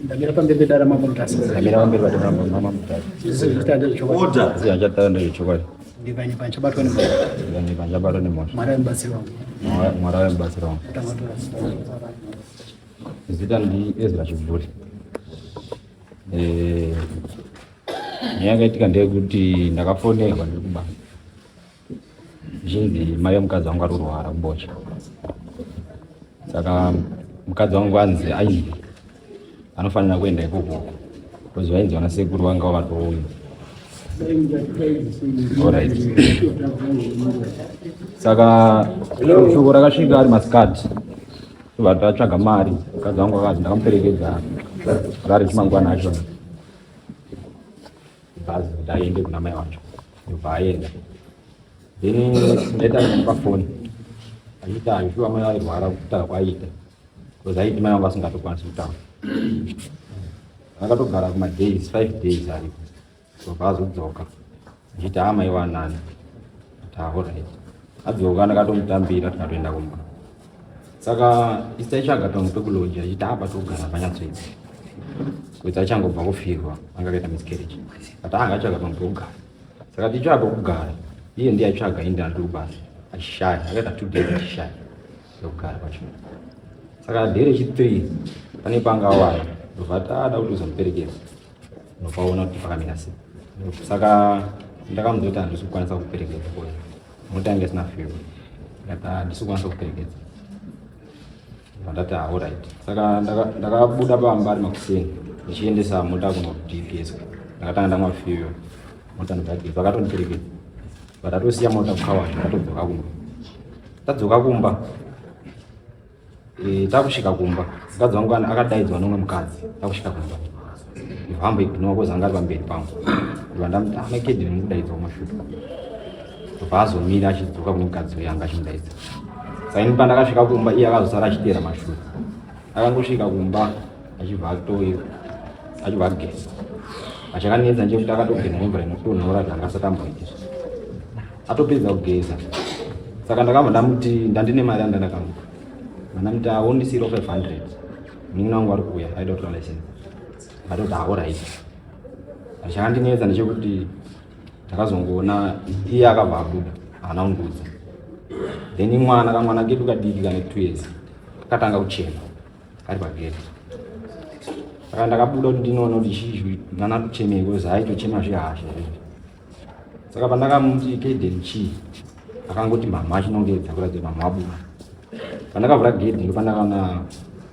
Ndamira pamberi pedare Mambo Mutasa. Ndamira pamberi pedare Mambo Mutasa. Zvese zvinoita ndezvechokwadi. Order. Zvese zvachaita ndezvechokwadi. Ndikanye panchabatwa nemhosva. Ndikanye panchabatwa nemhosva. Mwari amubatsiri wangu. Mwari amubatsiri wangu. Zita ndi Ezra Chibvuri. Eh, nyaya yakaitika ndeyekuti ndakafonerwa ndiri kubasa. Zvichinzi mai vemukadzi wangu ari kurwara kubocha. Saka mukadzi wangu anzi ainzi anofanira kuenda ikoko because vainzi vana sekuru vanga vatouya. Alright. Saka shoko rakasvika ari masikati tobva tatsvaga mari mukadzi wangu akazi ndakamuperekedza rari chimangwana acho bhazi kuti aende kuna mai wacho ndobva aenda then ndaita ndamupa foni achiti hazvishuwa mai vairwara kutaura kwaiita bcause aiti mai vangu asingatokwanisi kutaura akatogara kumadays 5 days aripo ndobva azodzoka achiti haa mai wanani ati ahorit adzoka ndakatomutambira tikatoenda kumba Saka isu taitsvaga pamwe pekuloja achiti apa togara panyatsoita kuti achangobva kufirwa anga akaita miscarriage but anga atsvaga pamwe pekugara saka tichitsvaga pekugara iye ndiye aitsvaga ini ndandiri kubasa achishaya akaita 2 days achishaya pekugara pacho saka day rechi3 pane panga awana ndobva tada kuti uzomuperekedza unopaona kuti pakamira sei saka ndakamuudza kuti handisi kukwanisa kuperekedza mota yanga isina fuel ndikati handisi kukwanisa kuperekedza ndati alright saka ndakabuda pamba ari makuseni ndichiendesa mota kuno dps ndakatanga ndamwa fuel mota ndobva vakatondiperekedza but atosiya mota kukawash ndakatodzoka kumba tadzoka kumba Eh, takusvika kumba mukadzi wangu akadaidzwa nomwe mukadzi takusvika kumba ndibva ignore kozi anga ari pamberi pangu ndibva ndamuti ah makedhi ndimukudaidzwa kumashure ndobva azomira achidzoka kune mukadzi uyo anga achimudaidza saka ini pandakasvika kumba iye akazosara achiteera mashure akangosvika kumba achibva atoyo achibva ageza achakanetsa ndechekuti akatogeza nemvura inotonhora zvanga asati amboita atopedza kugeza saka ndakabva ndamuti ndandine mari yandandakamupa ndamuti aondisiro 500 munin'ina wangu ari kuuya aida kutora license ndatoti aorit chakandinetsa ndechekuti ndakazongoona iye akabva abuda haana kundiudza then mwana kamwana kedu kadiki kane 2 years kakatanga kuchema kari pagedhi saka ndakabuda kuti ndinoona kuti chii mwana kuchemei because aitochema zvehasha izvi saka pandakamuti Kaden chii akangoti mhamha achinongedza kuratidza mhamha wabuda pandakavhura gedhi ndopandakaona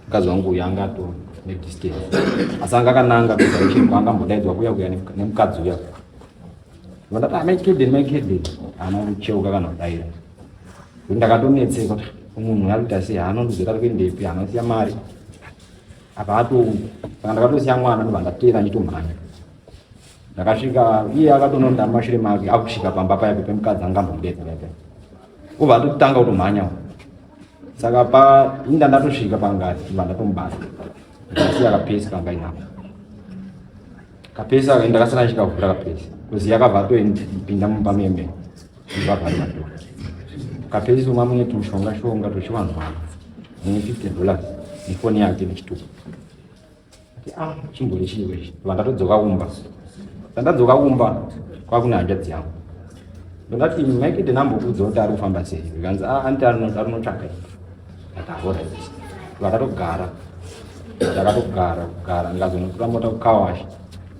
mukadzi wangu uyu anga ato nedistance asi anga akananga kudirection kwaanga ambodaidzwa kuya kuya nemukadzi uya ndati ah, mai Kaden mai Kaden haana kucheuka kana kudaira kuti ndakatonetseka kuti munhu ari kuita sei haana kundiziva ari kuendepi haana kusiya mari apa atouya saka ndakatosiya mwana ndobva ndateera ndichitomhanya ndakasvika iye akatononda mumashure make akusvika pamba paya pemukadzi anga ambomudedza paya paya obva atotanga kutomhanya saka pa inda ndatosvika pangati ndobva ndatomubata ndakasiya kapesi kanga inako kapesi aka ndakasara ndichikavhura kapesi kuzi yakabva atopinda mumba meme ndivavhari madhoo kapesi uma mune tumushonga shonga tochiwanzwana mune 50 dollars nefoni yake nechitupa Ati ah chimbori chiiko ichi. Vandatodzoka kumba. Pandadzoka kumba kwakune hanzvadzi yangu. Ndakati Mike ndinambokuudza kuti ari kufamba sei. Zvikanzi ah anti arinotsvaka. Ndati alright. Vakatogara. Ndakatogara kugara ndikazonotora mota kukawash.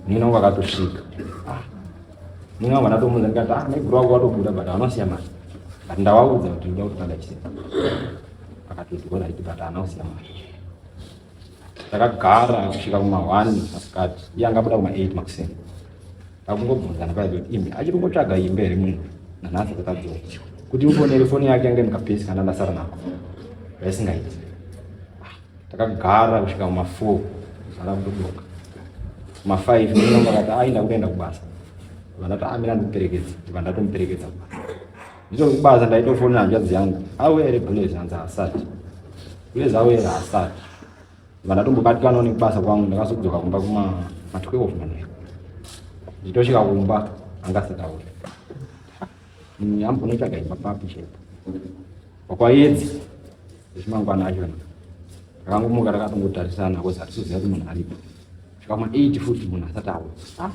Munin'ina wangu akatosvika. Ah. Munin'ina wangu ndatomuudza ndikati ah maiguru wako watobuda but anosiya mari. But ndavaudza kuti ndoda kuti ndachise. Akatoti alright but haana kusiya mari. Takagara kusvika kuma 1 masikati iye angabuda kuma 8 makuseni. Takungobvunzana paya kuti imi achiri kungotsvaga imba here munhu nanhasi akadzoka kuti mufonere foni yake yange mukapesi kana ndasara nako zvaisingaiti. Takagara kusvika kuma 4 zara kutodoka kuma 5 munhu akati aenda kutoenda kubasa ndati amira ndikuperekedza ndibva ndatomuperekedza kubasa nditori kubasa ndaitofonera hanzvadzi yangu auya here bulezi hanzi haasati bulezi auya here haasati ndibva ndatombobatikanawo nekubasa kwangu ndakazodzoka kumba kuma ma12 manheru nditosvika kumba anga asati auya ambonotsvaga imba papi chaipo wakwaedzi zechimangwana achona Takangomuka takatongotarisana because hatisiziva kuti munhu aripo. Svika kuma 8 futi munhu asati auya. Ah.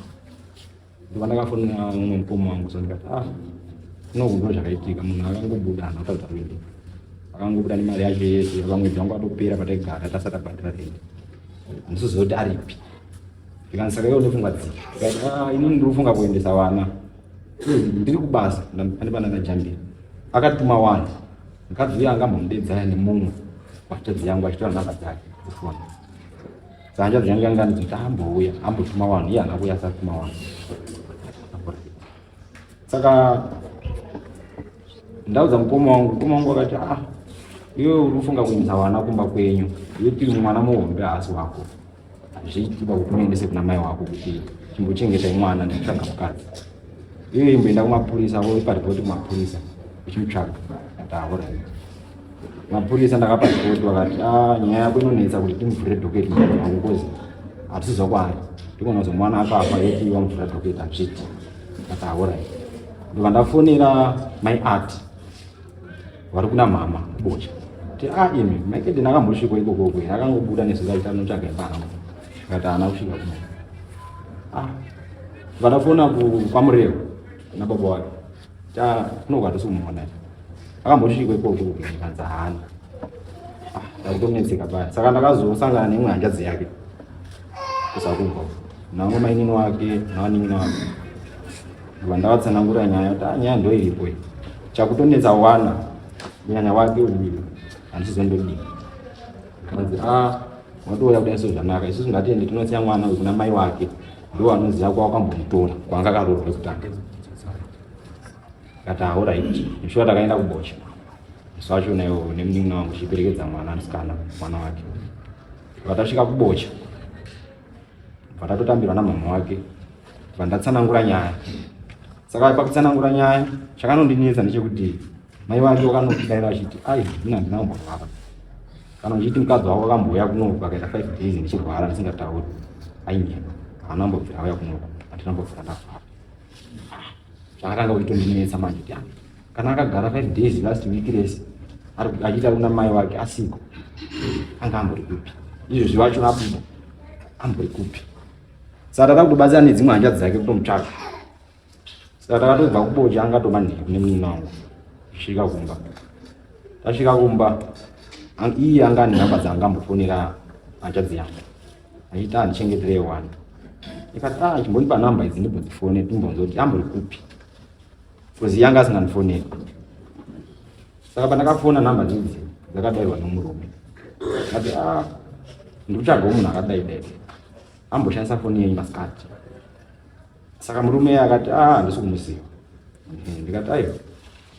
Ndobva ndakafonera mumwe mukoma wangu so ndikati ah kunoku ndo zvakaitika munhu akangobuda haana kutaridza kuenda. Akangobuda nemari yacho yese pamwedzi wangu atopera pataigara tasati tabhadhara rent. Handisiziva kuti aripi. Ndikanzi saka iwe une pfungwa dzipi? Ndikati ah inini ndiri kufunga kuendesa vana. Ndiri kubasa pane pana ndajambira. Akatuma wani. Mukadzi uya angambomudedzaya nemumwe wahanzvadzi yangu achitora nhamba dzake dzefoni. Saka hanzvadzi yangu yanga nditi ambouya ambotuma vanhu iye haana kuuya asatuma vanhu. Saka ndaudza mukoma wangu, mukoma wangu akati ah iwe uri kufunga kuendesa vana kumba kwenyu yeti mwana muhombe haasi wako hazviitiba kuti uendese kuna mai wako kuti chimbochengetai mwana ndikutsvaga mukadzi iwe imboenda kumapurisa woipa ripoti kumapurisa uchimutsvaga atahorai mapurisa ndakapa ripoti vakati ah, nyaya yako inonetsa kuti timuvhurire dhoketi mukadzi wako kozi hatisizwa kwaari ndikona kuzi mwana akafa yeti wamuvhurira dhoketi hazviiti atahorai ndobva ndafonera mai art vari kuna mama kubocha kuti a ah, imi maikedi akambosvikwa ikoko kwe akangobuda nezuva aita anotsvaga imba haana akati haana kusvika kuno ah vakafona kwamurewo kuna baba wake ta kunoku hatisi kumuona akambosvikwa ikoko kanzi haana ah ndakutonetseka paya saka ndakazosangana neimwe hanzvadzi yake kusakubva nango mainini wake nawanin'ina wake Ndobva ndavatsanangura nyaya kuti ah, nyaya ndoiripo iyi. Chakutonetsa wana kunyanya wake uyu handizondodii. Kanzi ah watouya kudai so zvanaka isusu ngatiende tinosiya mwana uyu kuna mai wake ndo anoziva kwawakambomutora kwanga akaroorwa kutanga. Kati alright. Shuwa takaenda kubocha. Musi wacho naiwo nemunin'ina wangu chiperekedza mwana musikana mwana wake. Vatasvika kubocha. Vatatotambirwa namama wake vandatsanangura nyaya saka pakutsanangura nyaya chakanondinetsa ndechekuti mai vake vakanotidaira vachiti ai ini handina kumborwara kana uchiti mukadzi wako akambouya kunoku akaita five days ndichirwara ndisingatauri ainyeba haana kumbobvira auya kunoku handina kumbobvira ndarwara zvakatanga kuitondinetsa manje kuti ah, kana akagara five days last week rese achiita kuna mai wake asiko anga ambori kupi izvozvi vacho abuda ambori kupi saka tava kutobatsira nedzimwe hanzvadzi dzake kutomutsvaka saka takatobva kubocha anga atoma nheku nemunin'ina wangu svika kumba tasvika kumba iye anga ane nhamba dzaangambofonera hanzvadzi yangu achiti andichengeterei wani ikati a ah, chimbondipa nhamba idzi ndimbodzifone timbonzwa kuti ambori kupi bcause iye anga asingandifoneri saka pandakafona nhamba dzidzi dzakadairwa nomurume ati a ah, ndikutsvagawo munhu akadai dai amboshandisa foni yenyu masikati saka murume akati a ah, handisi kumuziva ndikati aiwa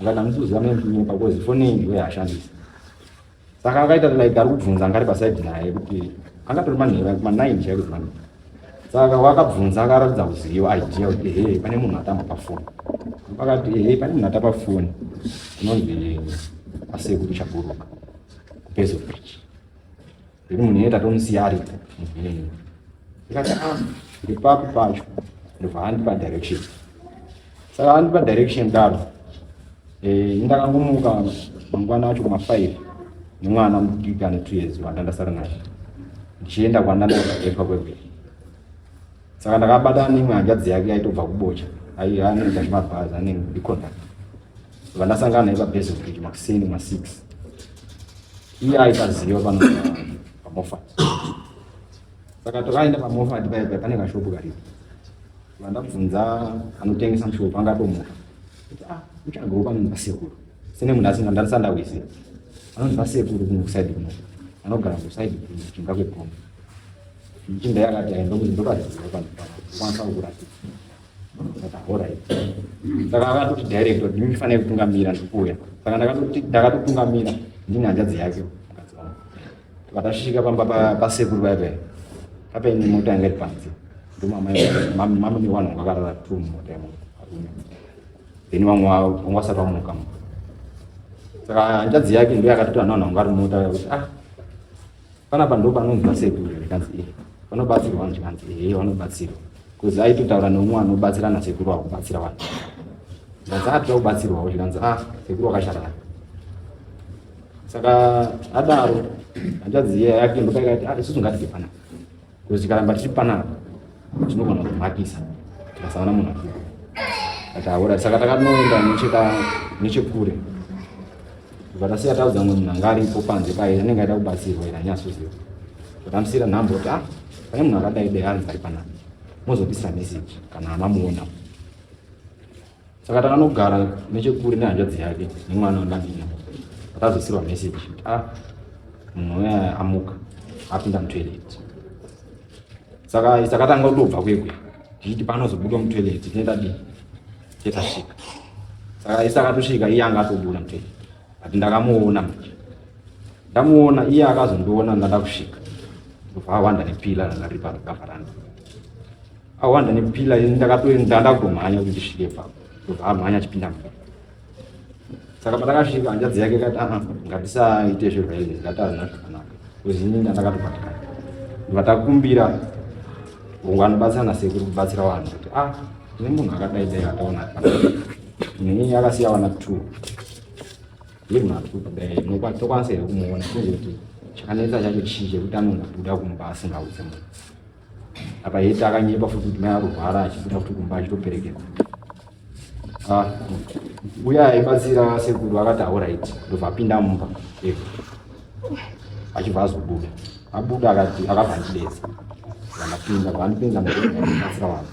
mukati handisi kuziva mune muchinyepa bcause foni yenyu ndiyo yaashandisa saka akaita like ari kubvunza anga ari pasaidi naye kuti angatori manhero kuma9 chaiko dzimani saka wakabvunza akaratidza kuziva idea kuti ehe pane munhu atamba pafoni akati ehe pane munhu atamba foni unonzi asekuru chaburuka kupeso bridge ndiri munhu iyeye tatomusiya aripo munhu ndikati ah ndipapi pacho ndobva andipa direction saka andipa direction daro eh, ndakangomuka mangwana acho kuma 5 nemwana mudiki ane 2 years wandandasara naye ndichienda kwandandakaepwa kwevhiri saka ndakabata neimwe hanzvadzi yake yaitobva kubocha anoita zvemabhazi ane ndicontact vandasangana naye pabase bridge makuseni ma 6 iye aitaziva pano pamofat saka takaenda pamofat paya pane kashopu karipo vandabvunza anotengesa mushopu angatomuka kuti ah uchagawo panonzi pasekuru sene munhu asinga ndarisandawise anonzi pasekuru kuno kusaidi kuno anogara kusaidi kuno chinga kwegomo mchinda yakati ayi ndokuzi ndopaziva pano kwanisa kukuratidza saka alright saka akatoti direct kuti ndinofanira kutungamira ndikuuya saka ndakatotungamira ndine hanzvadzi yake mukadzi wangu vatasvika pamba pasekuru paya paya papaine mota yanga iri panze ndomamai nevanhu vanga vakarara two mumota imomo varume then vamwe vanga vasati vamuka saka hanzvadzi yake ndo yakatoti vanhu vanhu vanga vari mumota kuti ah panapa ndo panonzi vasekuru ndikanzi e vanobatsirwa vanhu chikanzi ehe vanobatsirwa bcause aitotaura neumwe anobatsira nasekuru akubatsira vanhu ndikanzi ah toda kubatsirwawo zvikanzi ah sekuru wakasharara saka adaro Hanzvadzi iya yake ndopaikati, ah, isusu ngatibve panapa, because tikaramba tiri panapa tinogona kumakisa tikasaona munhu atipo. Ataura saka takanoenda nechekure, tasiya taudza mumwe munhu anga aripo panze paye, anenge aida kubatsirwa ira anyatsoziva. Tamusiyira nhamba kuti, ah, pane munhu akadai dai anzi ari panapa, mozotisira message kana amamuona. Saka takanogara nechekure nehanzvadzi yake nemwana wandandina. Akazosirwa message kuti, ah, munhu uya amuka, apinda mutoilet. Saka takatanga kutobva kwekwe tichiti panozobuda mutoilet tinoita dii, tetasvika. Saka isi akatosvika, iye anga atobuda mutoilet, but ndakamuona manje. Ndamuona, iye akazondiona ndada kusvika, ndobva awanda nepillar ranga riri pavharanda. Awanda nepillar, ndakatoenda kutomhanya kuti ndisvike ipapo, ndobva amhanya achipinda mumba. Saka patakasvika, hanzvadzi yake kati, aa, ngatisaite zveviolence, ngati hazvina zvakanaka, because inini ndandakatobatikana. Ndobva takumbira ungu anobatsira nasekuru kubatsira vanhu kuti, ah, tine munhu akadai dai ataona, munhu akasiya vana two, iye munhu ari kudai, tokwanisa here kumuona, tinzwe kuti chakanetsa chacho chii chekuti anongobuda kumba asingaudze munhu? Apa yeti akanyepa futi kuti mai arurwara, achibuda futi kumba achitoperekedza. Ah, uya aibatsira sekuru akati alright, ndobva apinda mumba ega, achibva azobuda. Abuda akati, akabva andidetsa, vandapinda, vandipinza mubatsira vanhu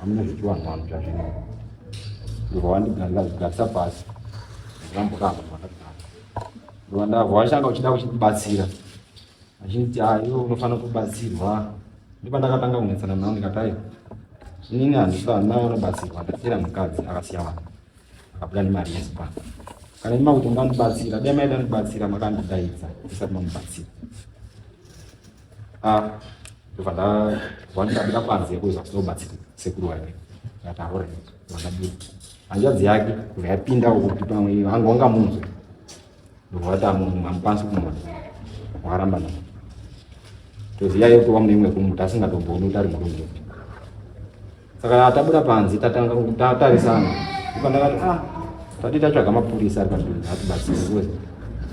amuna zvechivanhu vanhu zvazvino, ndobva vandigarisa pasi, ndamboramba ndakagara. Ndobva ndabva vachitanga uchida kuchibatsira, achiti, ah, iwe unofanira kubatsirwa. Ndopandakatanga kunetsana navo, ndikati, aiwa, inini handina anobatsirwa, ndasiyira mukadzi akasiya vanhu, akabuda nemari yese pano. Kana ima kuti ungandibatsira, dai maida ndibatsira makandidaidza isati mamubatsira. Ah, ndobva ndabva ndabuda panze kuza kuzobatsira sekuru wake. Ndikati alright, vandabuda. Hanzvadzi yake kubva yapinda kuti pamwe anga wangamunzwa, ndobva vati hamukwanisi kumuona, wakaramba navo. Toziva yetova mune imwe room tasingatombooni kuti ari muroom ipi. Saka tabuda panze, tatanga tatarisana, ndakati, ah, tadi tatsvaga mapurisa ari padhuze atibatsire, because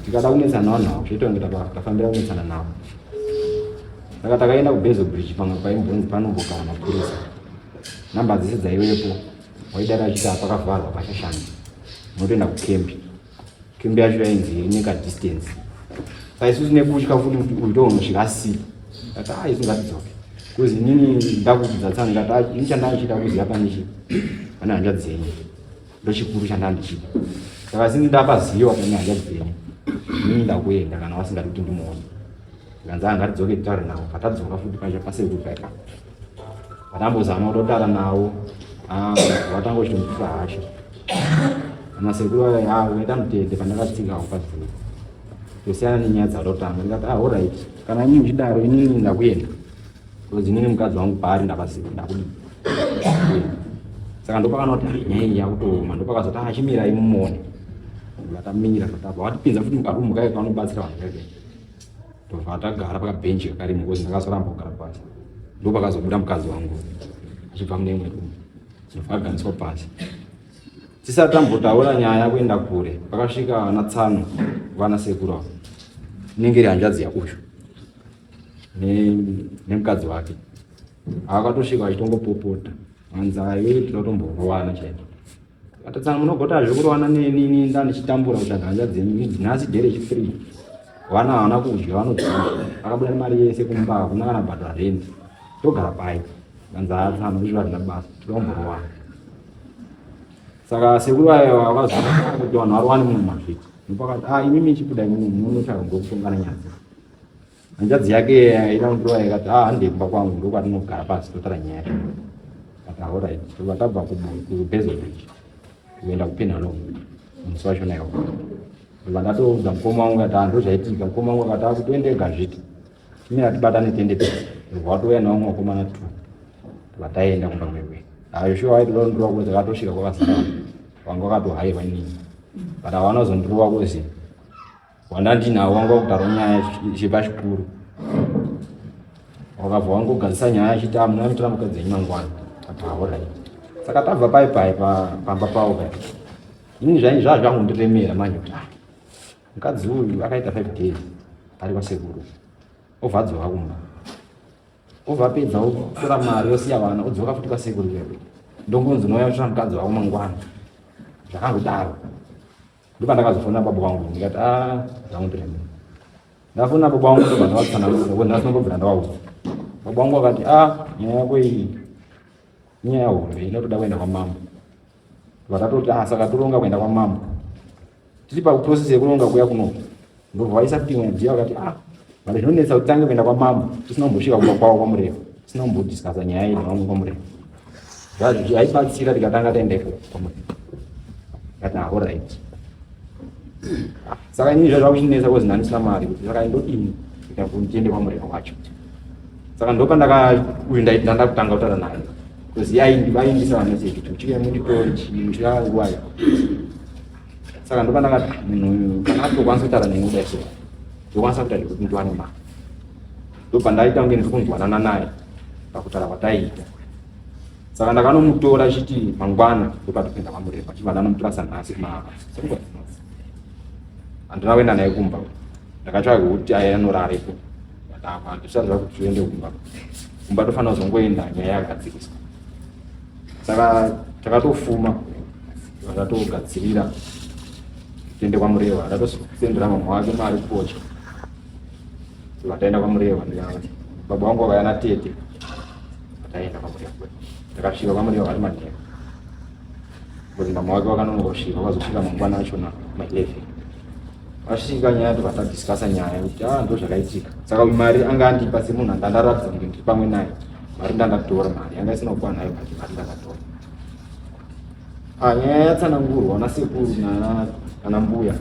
tikada kunetsana nawo nawo zvoita kunge tafambira kunetsana navo. Saka takaenda kuBezo Bridge, pamwe paimbonzi panombogara mapurisa. Namba dzese dzaivepo waidara achiti pakavharwa, pachashanda, unotoenda kukembi. Kembi yacho yainzi ine kadistance. Saka isusu nekutya futi kuti uyu tounosvika asipo, kati, ah, isu ngatidzoke, because inini ndakubvunza tsana, ndikati, ah, ini chandandichida kuziva pane chi pane hanzvadzi dzenyu, ndochikuru chandandichida. Saka sini ndapaziva pane hanzvadzi dzenyu, inini ndakuenda kana vasingadi kuti ndimuone. Ndikanzi, ah, ngatidzoke titaure navo. Patadzoka futi pacho pasekuru paipa, patambozama kutotaura navo, ah, watanga uchitomupisa hasha masekuru aya. Ah, ukaita mutete pandakatsika kupadzika tosiyana nenyaya dzatotanga. Ndikati, ah, alright, kana imi muchidaro, inini ndakuenda, because inini mukadzi wangu paari ndapaziva, ndakudii. Saka ndopakanoti, ah, nyaya iyi yakutooma. Ndopakazoti, ah, chimirai mumuone. Vatamira, tabva watipinza futi mukarumu kaye kanobatsira vanhu kake. Tobva tagara pakabhenji kakarimo, because ndakazoramba kugara pasi. Ndopakazobuda mukadzi wangu achibva mune imwe rumu, ndobva agariswa pasi. Tisati tambotaura nyaya kuenda kure, pakasvika vana tsano, vana sekuru avo, inenge iri hanzvadzi yauyu nemukadzi wake. Akatosvika achitongopopota, hanzi, aiwe, tinotomborovana chaizvo. Atatsana, munogota zvekurovana neni, ndandichitambura kutsvaga hanzvadzi yenyu. Nhasi day rechi3, vana havana kudya, vanodya, akabuda nemari yese kumba, hakuna kana bhadhara rendi, togara pai? Kanzi, atsano, izvo hazvina basa, tinotomborovana. Saka sekuru vayo vakazoona kuti vanhu varovane muno mumazviti, ndopakati, ah, imimi chibuda imimi munotsvaga ngokutongana nyaya. Hanzvadzi yake ida kundirova, ikati, ah, handei kumba kwangu, ndokwatinogara pasi totara nyaya. Kati alright. Tobva tabva kuBezo Bridge kuenda kuPenhalong musi wachona iwo. Ndobva ndatoudza mukoma wangu ati, ah, ndozvaitika. Mukoma wangu akati, akuti toende ega zviti timira tibatane tiende pese. Ndobva watouya nevamwe vakomana two, tobva taenda kumba kwekwe. Ayo shuwa waitoda kundirova, kuzi akatosvika kwakazara vanhu vanga vakatohairwa inini, but havana kuzondirova kuzi wandandinawo wanga wakugara nyaya chepachikuru, wakabva wangogadzisa nyaya achiti, amuna mutora mukadzi wenyu mangwana. Ati alright. Saka tabva pai pai pamba pavo pai, ini zvaa zvangundiremera manje kuti, ah, mukadzi uyu akaita 5 days. Ari kwasekuru, obva adzoka kumba, obva apedza otora mari, osiya vana, odzoka futi kwasekuru kwedu. Ndongonzi unouya kutora mukadzi wako mangwana. Zvakangodaro. Ndopandakazofonera baba vangu, ndikati, a zvangundiremera. Ndafonera baba vangu, ndobva ndavatsanangurira kuti nhasi ndombobvira ndavaudza. Baba vangu vakati, a nyaya yako iyi inyaya hombe, inotoda kuenda kwamambo. Vakatoti, a saka toronga kuenda kwamambo. Tiri paprocess yekuronga kuya kuno, ndobva vaisa futi imwe idea, vakati, ah, but zvinonetsa kuti tange kuenda kwamambo tisina kumbosvika kumba kwavo kwaMureva, tisina kumbodiscussa nyaya iyi nevamwe kwaMureva. Zvaibatsira tikatanga taenda ikoko kwaMureva. Ndikati, ah, alright. Saka inini zvazva kuchinetsa kozi ndandisina mari kuti saka ndodini kuita kuti ndiende kwaMureva wacho. Saka ndopandaka uyu ndanda kutanga kutaura naye kozi vaindisa vameseji kuti uchike munditore chii muchirara nguvayo. Saka ndopandakati, ah, munhu uyu kana atokwanisa kutaura neni kudai so ndokwanisa kuita zvekuti ndiwane mari. Ndobva ndaita kunge ndiri kunzwanana naye pakutaura kwataiita. Saka ndakanomutora chiti mangwana ndopatopinda kwaMureva, chibva ndanomutora sanhasi kuma handina kuenda naye kumba. Ndakatsvaga kuti anorareko, handisati kuti tiende kumba. Kumba tofanira kuzongoenda nyaya yagadziriswa. Saka takatofuma, takatogadzirira tiende kwaMureva. Ndatosendera mama wake mari kupocha, vataenda kwaMureva. Baba vangu vakauya natete, taenda kwaMureva. Takasvika kwaMureva vari manheru because mama wake wakanonoka kusvika, vakazosvika mangwana achona ma11. Vasvika, nyaya tobva tadiscussa nyaya kuti a ndo zvakaitika. Saka mari anga andipa semunhu andandaratidza kunge ndiri pamwe naye, mari ndandatora, mari yanga isina kukwana nayo, but mari ndakatora. Ah, nyaya yatsanangurwa nasekuru nana mbuya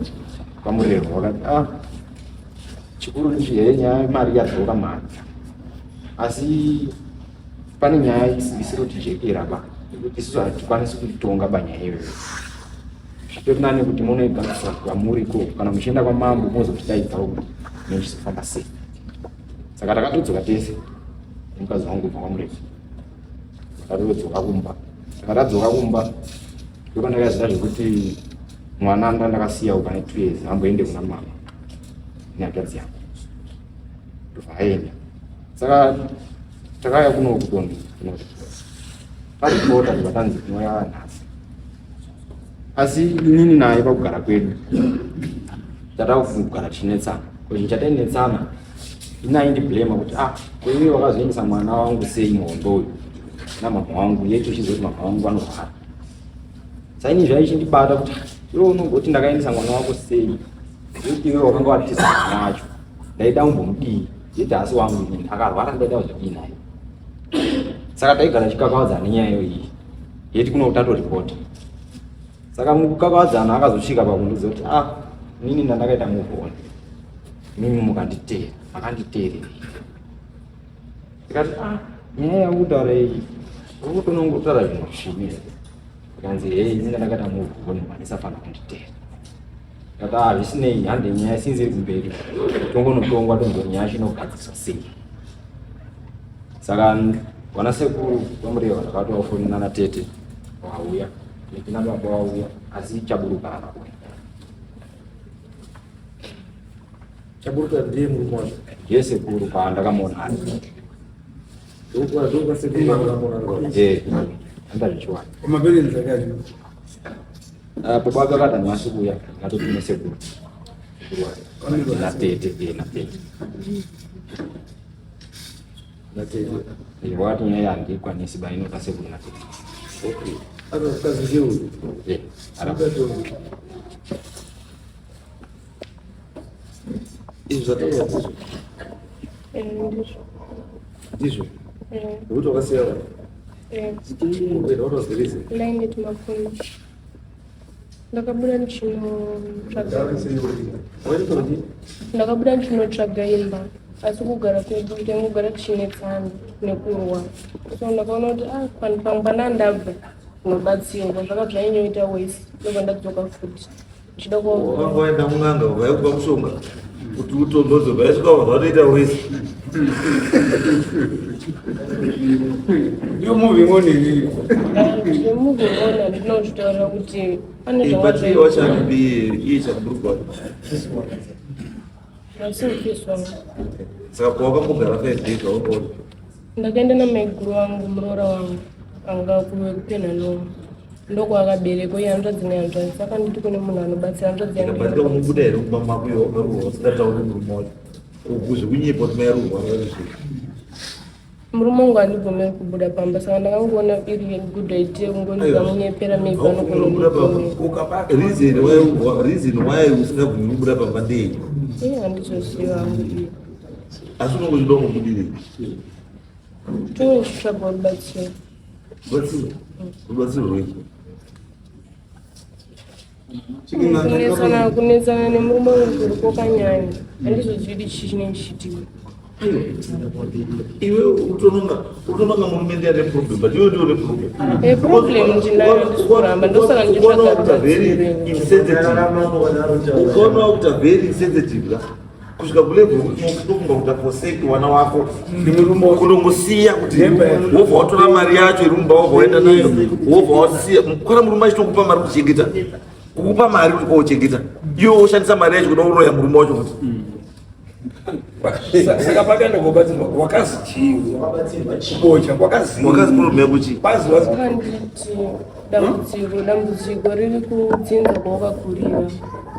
kwaMurerwa, vakati, ah, chikuru ndichi nyaya mari yadzoka mari, asi pane nyaya isiri kutijekera ba, yekuti isusu hatikwanisi kuitonga banyaya iyoyo. Zvitori nani kuti munoigadzisa kwamuriko, kana muchienda kwamambo mozotidaidzawo kuti nechizofamba sei. Saka takatodzoka tese nemukadzi wangu kubva kwaMurerwa, takatodzoka kumba. Saka tadzoka kumba, ndopandakaziva zvekuti mwana ndandakasiya uko ane 2 years amboende kuna mama nehanzvadzi yangu, ndobva aenda. Saka takauya kuno kutondo paripota, ndobva tanzi tinouya nhasi. Asi inini naye pakugara kwedu tatakufunga kugara tichinetsana. Chinhu chatainetsana, ini aindiblema kuti, ah, koiwe wakazoendesa mwana wangu sei muhondo uyu namama wangu, yeti uchiziva kuti mama wangu anorwara? Saini zvaichindibata kuti, ah, iwe unongoti ndakaendesa mwana wako sei, yeti iwe wakanga watiza mwana wacho? Ndaida kumbomudii yeti asi wangu inini akarwara, ndaida kuzodii naye? Saka taigara chikakavadzana nenyaya iyoyi, yeti kuno tatoripota. Saka mukukakavadzana akazosvika pakundiudza kuti, ah, inini ndandakaita move on, mimi mukanditeera makanditeerera. Ndikati, ah, nyaya yakutaura iyi uri kutonongotaura zvinhu zvimwe. Akanzi, hei, ini ndandakaita move on, mandisafanira kunditeera. Ndikati, ah, zvisinei, hande, nyaya sinzi iri kumberi, tongonotongwa tonzwa nyaya yacho inogadziswa sei. Saka vana sekuru vaMureva ndakatovafonera, natete wauya, nekina baba wauya, asi Chaburuka haana kuuya. Chaburuka ndiye murume wacho? Ndiye sekuru paandakamuona ari. Ndokwasekuru vakamuona? Eh, andazvichiwana. Maparents ake acho? Ah, baba wake akati hanhasi kuuya, ndatotume sekuru. Sekuru wake natete, natete. Natete. Wakati nyaya handikwanisi ba, inoda sekuru natete. Okay, aka mukadzi ndiye uyu? Eh, ara. Mukadzi uyu. Izvi zvataurwa ndizvo? Eh, ndizvo. Ndizvo? Eh. Nekuti wakasiya vanhu? Eh. Kuenda watozivisa? Ndaende tumafundo. Ndakabuda ndichinotsvaga. Ndakabuda ndichinotsvaga imba, asi kugara kwedu taingogara tichinetsana nekurwa. So ndakaona kuti, ah, pangwana ndabva kunobatsirwa zvaka zvainyoita wese, ndobva ndadzoka futi ndichida ku Wakanga waenda kun'anga, vaikupa mushonga kuti utonhodze, vaisvika vatoita wese. Ndiyo moving on iyi. Zvemoving on handina kuzvitaurira kuti pane But iye zvanga wacho aripi iye Chaburuka? Asi mufesi wangu. Saka kwawakambogara 5 days waungaona? Ndakaenda namaiguru wangu, muroora wangu anga kupenha nomo, ndokwakaberekwa iye, hanzvadzi nehanzvadzi. Saka nditi kune munhu anobatsira hanzvadzi yangu. Ndikabatika kumubuda here kumba mako iwe wakarohwa usingatauri murume wacho? Zvekunyepa kuti mairohwa zve. Murume wangu handibvumiri kubuda pamba, saka ndakangoona iri good idea kungondigamunyepera, maybe anogona Kubuda pamba. kundibvumira. Reason why usingabvumi kubuda pamba ndei? Iye handizoziva hangu iye. Asi unonge uchida kungobudirei? Tinge ndichitsvaga rubatsiro. Rubatsiro? Rubatsiro rwei? Kunetsana nemurume wangu kuri kwakanyanya, handizozivi kuti chii chinenge chichiitika. Iwe utononga murume ndiye ane problem, but iwe ndiwe une problem. Problem ndinayo, ndisikuramba, ndosaka ndichitsvaga rubatsiro. Insensitive, ukaona wakuita very insensitive la kusvika kulevel unofunga kuti forsake wana wako, kunongosiya kuti wobva watora mari yacho iri mumba, wobva waenda nayo, wobva wasiya kwana murume achitokupa mari kuchengeta, kukupa mari kuti kochengeta, iwe woshandisa mari yacho kuda kuroya murume wacho kuti Saka pakaenda kobatsirwa wakazi chii? Kubocha kwakazi? Wakazi problem yako chii? Kwazi wazi. Kanditi dambudziko riri kudzinza kwawakakurira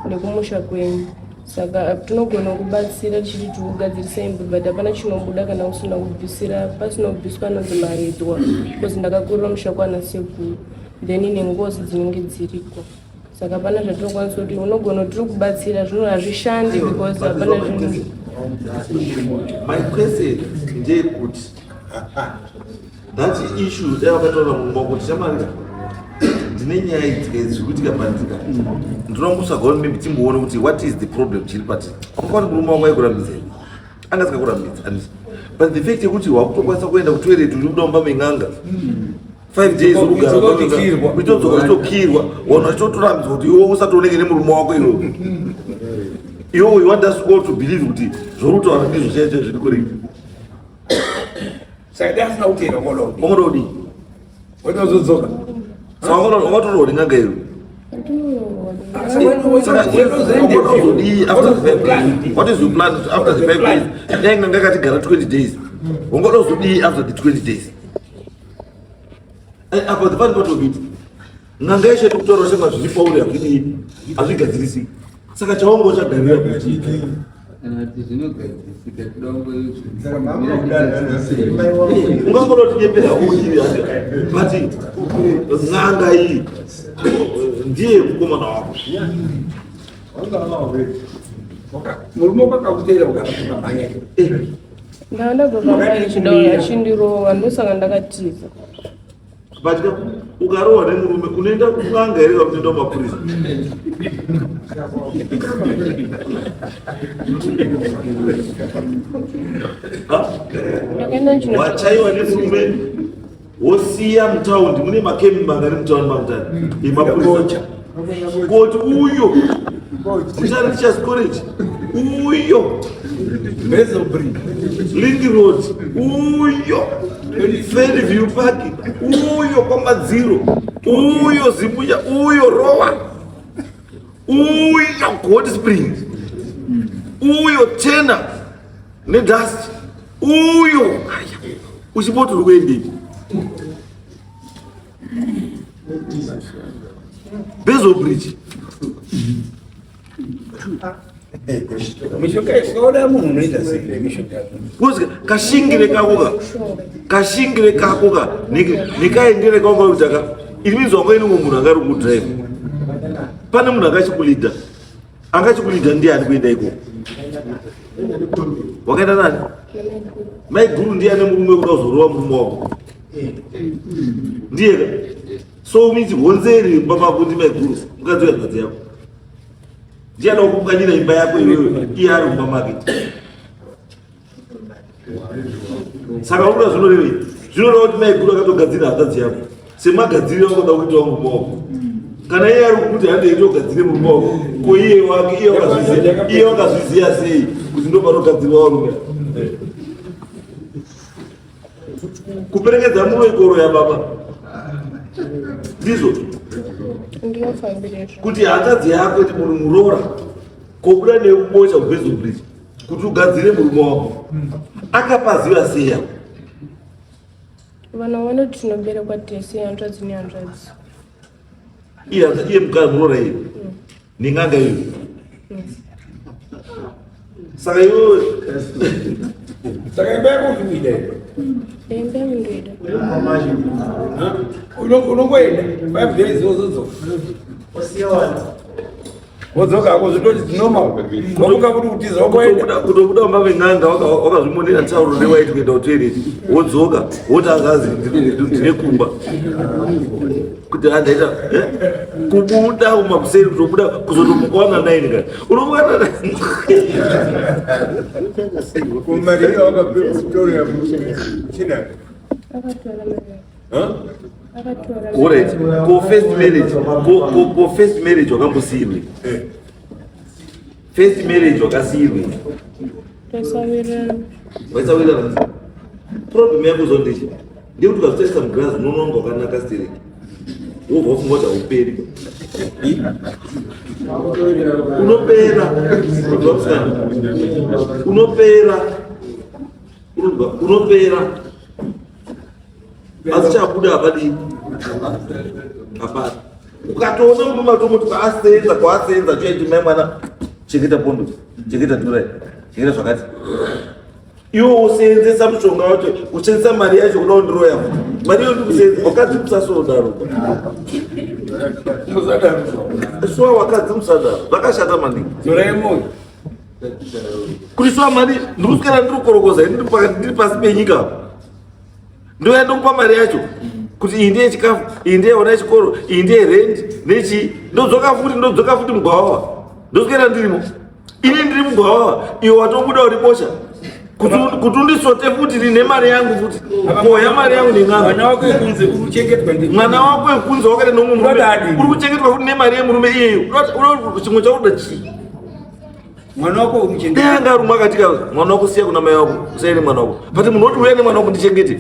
nekumusha kwenyu, saka tinogona kubatsira tichiti tikugadzirise imba, but hapana chinobuda kana usina kubvisira, pasina kubviswa anonzi maridwa, because ndakakurira musha kwana sekuru, then nengozi dzinenge dziriko, saka hapana zvatinokwanisa kuti unogona kuti tiri kubatsira, zvino hazvishandi because hapana zvinhu. My question ndeyekuti that issue, dai wakataura mumba kuti, "Shamari, ndine nyaya idzi dziri kuitika pandika, ndinomutsvagawo maybe timboone kuti what is the problem chiri pati." Wanga murume wangu aikurambidza here? Anga asingakurambidza, handiti? But the fact yekuti wakutokwanisa kuenda kutoilet uri kuda mumba men'anga 5 days, urikugara Uchitokirwa. uchitodzoka uchitokirwa, vanhu vachitotorambidzwa kuti iwe usatooneke nemurume wako iwewe. Iwe you want us all to believe kuti zvori kutaura ndizvo chaizvo zviri correct? Saka dai asina kutera kwalodi. Wangoda kudii? Wetozodzoka. Saka wangatorwa nen'anga iwe? Zodii after the 5 days? What is your plan after the 5 days? Dai n'anga akatigara 20 days, wangoda kuzodii after the 20 days? Apa the funny part of it, n'anga yeshe kutaura sema zviri pauri hazvidii, hazvigadzirisi. Saka chawangu uchagarira kuti Kana kuti zvinogadzirisika, kuda ungangoda kutinyepera uyi, but n'anga iyi ndiye mukomana wako. Murume kwakakutera ukamhanya. Ndakandabva pamba ichida achindirova, ndosaka ndakatiza. But ukarohwa nemurume unoenda kun'anga here kana unoenda kumapurisa? Ha? Ndakaenda ndichino Wachaiwa nemurume, wosiya mutaundi mune makemi mangari mutaundi mamutani emapurisa koti uyo Mutare Teachers College, uyo Link Road, uyo Fairview Park, uyo kwamadziro, uyo Zimbuya, uyo Rowa, uyo God Springs, uyo Tena nedust, uyo aya, uchimboti uri kuendepi? Bezo Bridge. Mishonga ukaona munhu unoita sei mishonga? Because kashingire kako ka kashingire kako ka nekaendere kako kuti aka, it means wanga ine munhu anga ari kudrive, pane munhu akachikulidha, angachikulidha ndiani kuenda ikoko? Wakaenda nani? Maiguru ndiani? Murume kuda kuzorova murume wako ndiye ka? So means honzeri mumba mako ndi maiguru, mukadzi wehanzvadzi yako ndiye anoda kukukanyira imba yako iwewe, iye ari mumba make. Saka unoda zvinorevei? Zvinoreva kuti maiguru akatogadzira hanzvadzi yako semagadziriro angoda kuita murume wako. Kana iye ari kukuti handei togadzire murume wako, ko iye wake iye wakazviziva sei kuti ndo panogadzirwa varume? Kuperekedza murume ikoro yababa ndizvo Ndinofambirezvo. Kuti hanzvadzi yako kuti munhu muroora kobuda nekubocha kuBezo Bridge. Kuti ugadzire murume wako. Akapaziva sei apo? Vanhu vanoti tinoberekwa tese hanzvadzi nehanzvadzi. Iye iye mukadzi muroora iye. Nen'anga iyo. Saka iwewe Saka imba yako uri kuida here? Imba yangu ndoida. Unongoenda 5 days wozodzoka. Wodzoka hako zvitoti it's normal. Wamuka kuti kutiza wokuenda. Kutobuda mumba men'anga wakazvimonera tauro rewaiti kuenda kutoilet wodzoka woti azazi ndine kumba kuti andaita eh? Kubuda kumakuseri kutobuda kuzotomuka wana 9 ka unomuka na Kumari wakapiwa Victoria China. Akatora mari. Huh? Akatora. Alright. Ko first marriage, ko first marriage wakambosiirwe? First marriage wakasiirwe? Taisawirirana. Waisawirirana. Problem yako zondichi. Ndekuti ukazvitarisa mugirazi unoona kunge wakanaka stereki. Wobva wafunga kuti hauperi. Unopera. Unonzwa musikana? Unopera. Unonzwa? Unopera. Asi chabuda hapadii? Hapana. Ukatoona murume atomoti kwaasenza kwaasenza choiti mai mwana chengeta pondo, chengeta turai, chengeta zvakati. Iwe usenzesa mushonga wacho, usenzesa mari yacho kuda kundiroya futi. Mari iyo ndikusenza, wakadzi musasodaro. Musadaro. Shuwa wakadzi musadaro, zvakashata maningi. Dzorai moyo. Kuti shuwa mari ndikuswera ndiri kukorokoza ini ndiri pasi penyika apa. Ndouya ndokupa mari yacho kuti iyi ndiye chikafu, iyi ndiye ona chikoro, iyi ndiye rent nechii. Ndodzoka futi, ndodzoka futi mugwavawa. Ndoswera ndirimo. Ini ndiri mugwavawa, iwe watobuda uri bosha. Kuti undisote futi ndine mari yangu futi. Koya mari yangu nen'anga. Mwana wako wekunze uri kuchengetwa ndi. Mwana wako wekunze wakaita nomwe murume. Unodadi. Uri kuchengetwa futi nemari yemurume iyeyo. Unoda chimwe chakuda chii? Mwana wako uri kuchengetwa. Dai anga arumwa akatika mwana wako siya kuna mai wako, usiye nemwana wako. But munhu woti uya nemwana wako ndichengete.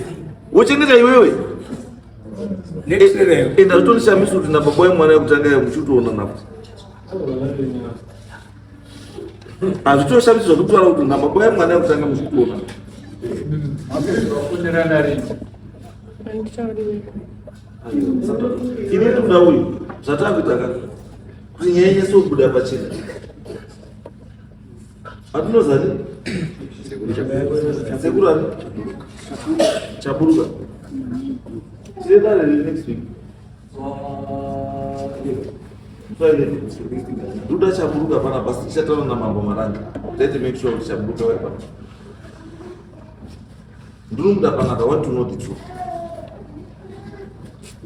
Wochengeta iwewe. Next level. Enda zvitonishamisa kuti nababa wemwana yekutanga muchitoona nafuti. Hazvitoshamisi zvakutaura kuti nababa wemwana yekutanga muchitoona. Handitauri. Ini ndikuda uyu zvatakuita ka kuti nyaya inyatsobuda pachena. Atinozani? Sekuru ani? Chaburuka. Tine dare riri next week. Friday. Ndoda Chaburuka panapa asi tichataura namambo Marange. Taite make sure kuti Chaburuka vari pano. Ndinomuda panapa, I want to know the truth.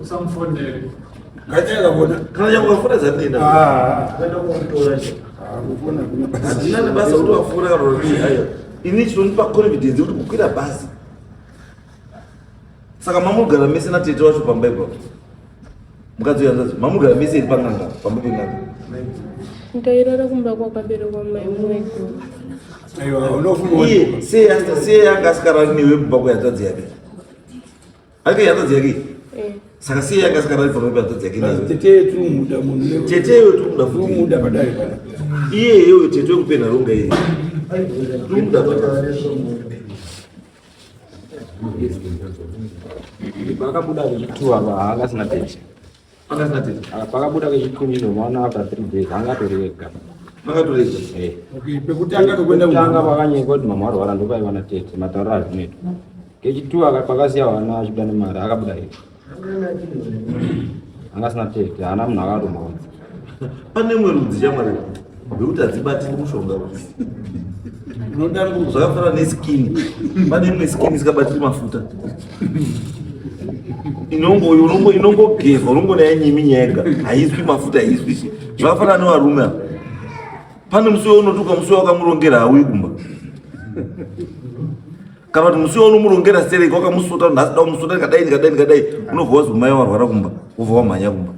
Usamufonere. Ngaiteka kuona. Kana nyangwe ukafona zandinoenda. Ah. Kuenda komutora che. Ah, kufona kuna basa. Handina nebasa kuti wafona kana kuti aiwa. Ini chinondipa confidence yekuti kukwira bhazi. Saka mamugara mese natete wacho pamba ipapo. Mukadzi uyu hanzvadzi, mamugara mese iri pan'anga, pamba pen'anga. Ndairara kumba kwakaberekwa mai maiguru. Aiwa, unofunga. Iye sei sei anga asikarari newe kumba kwehanzvadzi yake? Ake hanzvadzi yake? Eh. Saka sei anga asikarari pamba pehanzvadzi yake newe? Tete tumuda munhu. Tete iwe tumuda futi. Tumuda padare pana. Iye iwe tete wekupena ronga iye. Tumuda padare. Pakabuda kechitu apa anga asina tete. Anga asina tete. Pakabuda kechitu ndino maona after 3 days anga atori ega. Anga atori ega. Eh. Okay, pekutanga tokuenda Kutanga pakanyeka kuti mama warwara ndopaiva na tete matauriro azvinoitwa. Kechitu aka pakasiya vana achibuda nemari akabuda ega. Anga asina tete, haana munhu akatomboudza. Pane imwe rudzi shamwari rwekuti hadzibatiri mushonga. Zvakafanana neskin. Pane imwe skin isikabatiri mafuta. Inongo inongo inongogezwa unongoona yanyiminya yega. Haiswi mafuta haiswi chi. Zvakafanana nevarume ava. Pane musi waunotuka musi wakamurongera hauyi kumba. Kana kuti musi waunomurongera stereki wakamusota nhasi da kumusota ndikadai ndikadai ndikadai unobva wazi mai warwara kumba wobva wamhanya kumba.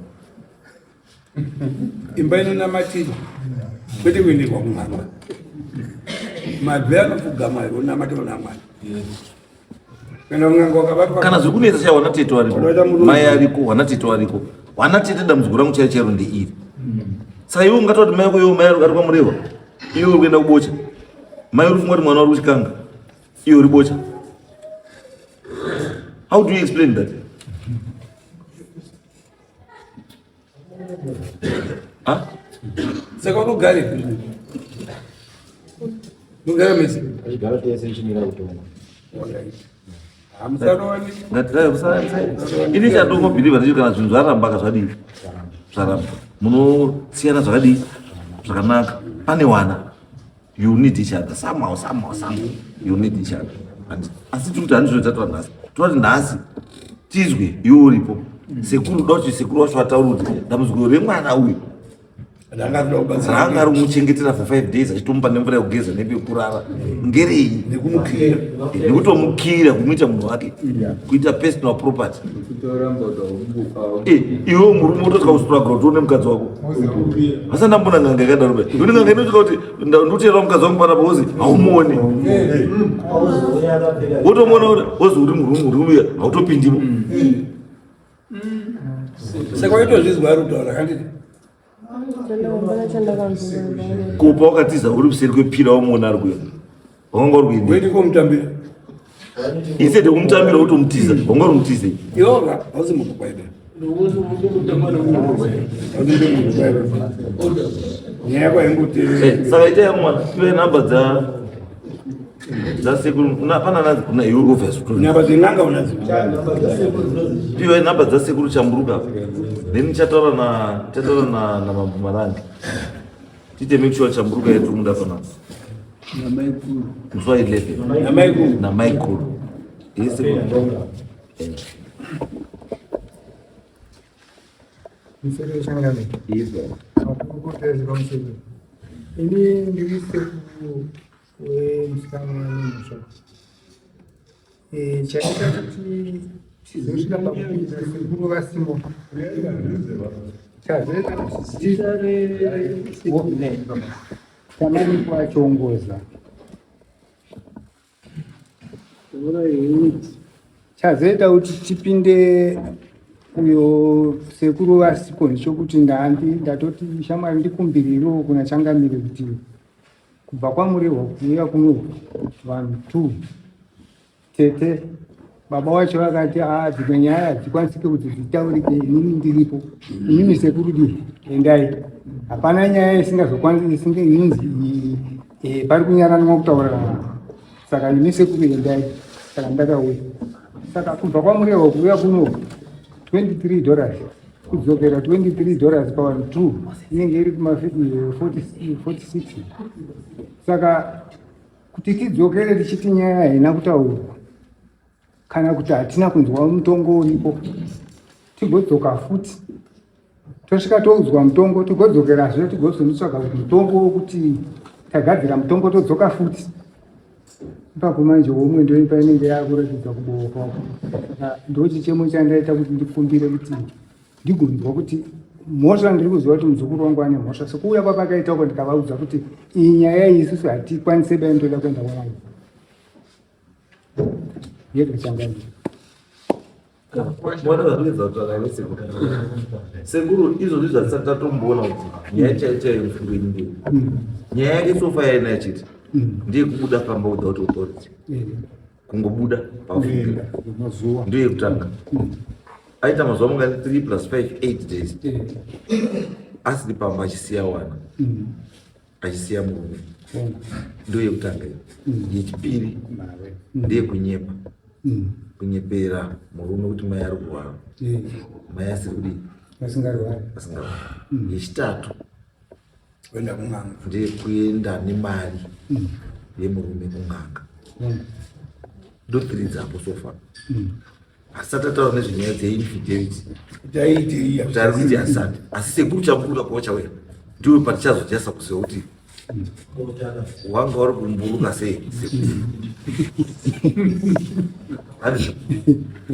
Imba inonamatirwa kwete kuenderwa kun'anga. Mabve anopfugama onamatirwa naMwari. Kana un'anga wakabatwa Kana zvekunetsa chaiwo wana tete wariko. Wanoita murume. Mai ariko, wana tete wariko. Wana tete dambudziko rangu chairo chairo ndeiri. Saka iwe ungataura kuti mai wako iwe mai ari kwaMurehwa. Iwe uri kuenda kuBocha. Mai uri kufunga kuti mwana uri kuchikanga iwe uri bocha. How do you explain that? Ah? Saka unogara ipi? Unogara mese? Achigara tese tichimira kutonga. Ini chandongobhilivha ndicho kana zvinhu zvaramba ka zvadii? Zvaramba. Munosiyana zvakadii? Zvakanaka. Pane wana. You need each other somehow, somehow, somehow. You need each other. Asi tiri kuti handizvo tatora nhasi. Toda kuti nhasi tizwe iwe uripo. Sekuru uda kuti sekuru wacho vataure kuti dambudziko remwana uyu ranga ari kumuchengetera for 5 days achitomupa nemvura yekugeza nepekurara ngerei nekumukira nekutomukira kumuita munhu wake kuita personal property eh, iwe murume wotosvika kustruggle kuti une mukadzi wako asi andambona n'anga yakadaro be une n'anga inosvika kuti ndotera mukadzi wangu panapa wozi haumuoni wotomuona wozi uri murume uri uya hautopindimo Saka waitozvizwa ari kutaura handiti? Kupa wakatiza uri kuseri kwepira wamuona ari kuya. Wanga uri kuenda. Wendi komutambira. Instead yekumutambira wotomutiza, wanga uri mutize. Yoga, hausi munhu kwaida. Nyaya yako haingoteereri. Eh, saka itai mwana, tipe namba dza dzasekuru pana nadzo kuna iwe obvious Namba dzen'anga unadzo. Piwa namba dzasekuru Chamburuka apa. Then chataura na chataura na na Mambo Marange. Tiite make sure Chamburuka yetu muda panapa. Namaikuru. Musi wa 11. Namaikuru. Namaikuru. Yes, sekuru. Musoro wechangame. Makurukota ezvepamusoro. Ini ndiri sekuru wemusikana wanemhosva. Eh, chaita kuti tizosvika pakupinda sekuru vasimo. Chazoita kuti Tamanikwa Chongoza. Chazoita kuti tipinde uyo sekuru vasiko ndechokuti ndandi ndatoti shamwari ndikumbirirewo kuna changamire kuti kubva kwamurehwa kuuya kuno vanhu two tete baba wacho vakati aa dzimwe nyaya hadzikwanisike kuti dzitaurike inini ndiripo inini sekuru di endai hapana nyaya isingazokwanisi inonzi eh, pari kunyaranwa kutaurirana saka ini sekuru endai saka ndakauya saka kubva kwamurehwa kuuya kuno 23 dollars kudzokera 23 dollars pavanhu 2 inenge iri kuma 46 eh, saka kuti tidzokere tichiti nyaya haina kutaurwa kana kuti hatina kunzwa mutongo uripo tigodzoka futi tosvika toudzwa mutongo tigodzokerazve tigozonotsvaga kuti mutongo wokuti tagadzira mutongo todzoka futi ipapo manje homwe ndoipa inenge yakuratidza kubowa kwako saka ndochichemo chandaita kuti ndikumbire kuti ndigonzwa kuti mhosva ndiri kuziva kuti muzukuru wangu ane mhosva sekuuya kwapakaita uko ndikavaudza kuti iyi nyaya iyi isusu hatikwanise dai ndoda kuenda kwavanhu yega changamire Mwana zvatoedza kutsvaka iwe sekuru. Sekuru izvozvi zvatisati tatomboona kuti nyaya chaiyo chaiyo mufungo ini ndei. Nyaya yake sofa yainayo chete ndeyekubuda pamba without authority. Kungobuda pafungira. Ndiyo yekutanga. Aita mazuva mangani 3 plus 5 8 days. Asiri pamba achisiya wana. Achisiya murume. Ndiyo yekutanga iyo. Yechipiri ndeyekunyepa. Kunyepera murume kuti mai ari kurwara. Mai asiri kudii? Asingarwari. Asingarwari. Yechitatu Kuenda kun'anga. Ndeyekuenda nemari yemurume kun'anga. Ndo three dzapo so far. Asati ataura nezvenyaya dzeinfidelity. Kuti aite Kuti ari kuiti asati. Asi sekuru chaburuka pawachauya ndiwe patichazojasa kuziva kuti wanga uri kumburuka sei sekuru. Handizvo?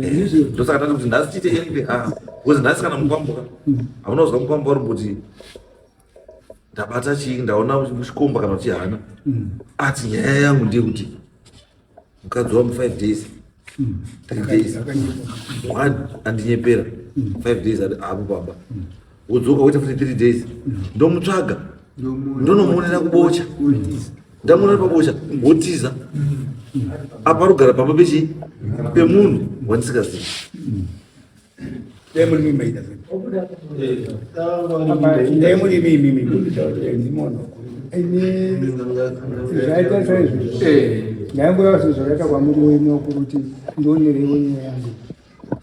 Eh, ndosaka tati kuti nhasi tiite NPR because nhasi kana mukwambuka hauna kuzwa mukwambo uri kuti ndabata chii ndaona chikomba kana kuti hana ati nyaya yangu ndeyekuti mukadzi wangu 5 days 3 days one andinyepera 5 days apo baba wodzoka woita futi 3 days ndomutsvaga ndonomuonera kubocha. Ndamuona pabocha wotiza. Apa rugara pamba pechi pemunhu wandisingazivi. Dai muri mimi maita sei? Dai muri mimi mimi ndimono. Ini zvaita saizvozvo. Ndaingoreva sezvakaita kwamuri wenyu kuti ndionereiwo nyaya yangu.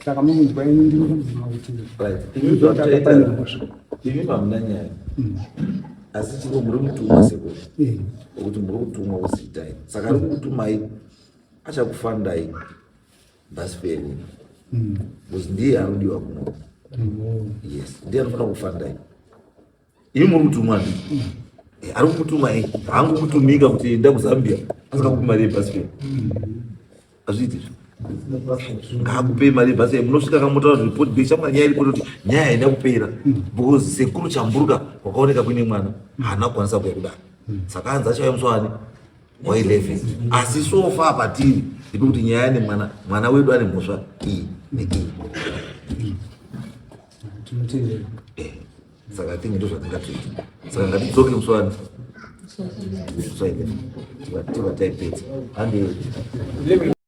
Saka mumunzwa ini ndiri kubvuma kuti Right. Imi hamuna nyaya. Asi chiko muri mutumwa sekuru. Kuti muri kutumwa kuziitai. Saka ari kukutumai achakufandai bus fare. Because ndiye anodiwa kuno. Yes, ndiye anofanira kufandai. Imi muri kutumwa ndi. Ari kukutumai, haangokutumika kuti enda kuZambia asikakupi mari yebus fare. Hazviiti izvo. Ngaakupei mari yebus fare munosvika kamotaura kuti report back shamwari nyaya iripo kuti nyaya haina kupera because sekuru Chamburuka kwakaoneka kuine mwana haana kukwanisa kuya kudare. Saka anzi achauya musi wani wa 11 asi so far patiri ndepekuti nyaya nemwana mwana wedu ane mhosva iyi neiyi. Eh, saka I think ndozvatingatoita saka ngatidzoke musi wani musi wa 11 tiva taipedza handi.